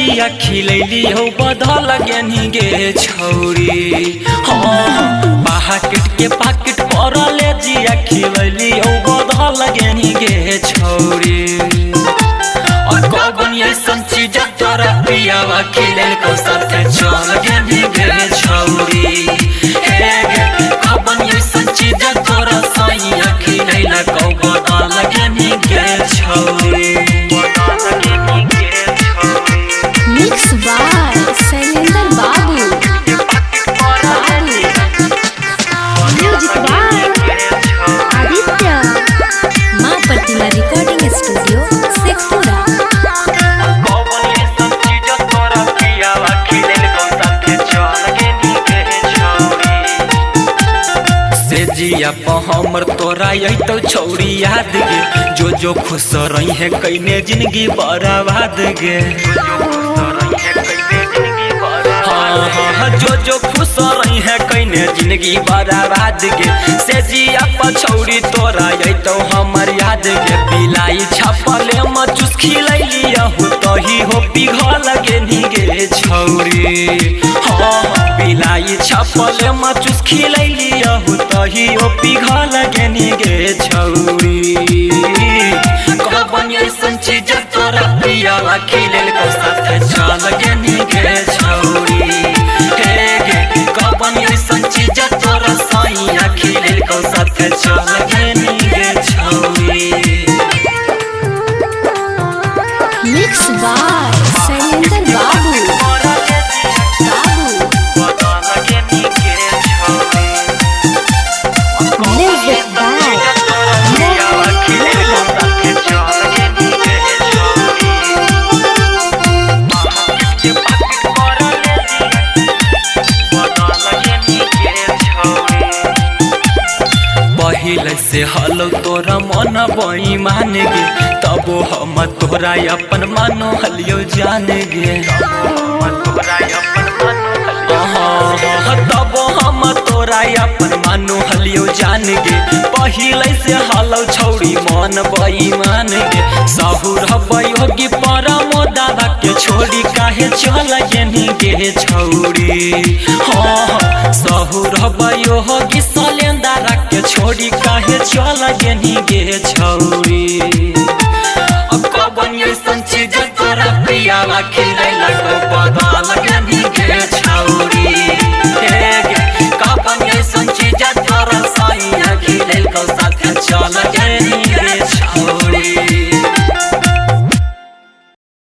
जिया खिलैली हो बदल गेनी गे छौरी। हाँ पाकेट के पाकेट परले जिया खिलैली हो बदल गेनी गे छौरी। और कौन ऐसन चीज तोरा पियावा खिलैल को साथे चल गेनी गे छौरी। हे गे कौन ऐसन चीज तोरा सैया खिलैल को बदल गेनी गे छौरी। Mix by Shailendra Babu. Music by Aditya. Maa Pratima recording studio Sheikhpura. जिया हमर तोरा अतो छौरी याद गे, जो जो खुश रही है कैने जिंदगी बर्बाद गे। हाँ हाँ जो जो खुश रही है कैने जिंदगी बर्बाद गे। से जिया छौरी तोरा अतो हमर याद गे। बिलाई छपले मचूस खिलैली हूँ तही हो पिघल गेनी गे छौरी। हाँ बिलाई छपले मचूस खिलैली हूँ तही हो पिघल गेनी गे छौरी। कौन ऐसन चीज तोरा पियावा खिलैल को साथे चल गेनी गे छौरी। हे गे कौन ऐसन चीज तोरा सैया खिलैल को साथे चल गेनी गे छौरी। मिक्स बाय शैलेंद्र बाबू। Music by पहले से हलो तोरा मन बेईमान गे, तबो हम तोरा अपन मानो हलियो जान गे। तबो हम तोरा अपन मानो हलियो जान गे। पहले से हलो छौरी मन बेईमान गे। साहुर योगी परमो दादा के छोड़ी काहे चल गेनी गे छौरी। हाँ साहुर योगी सलेंदरा के छोड़ी काहे चल गेनी गे छौरी।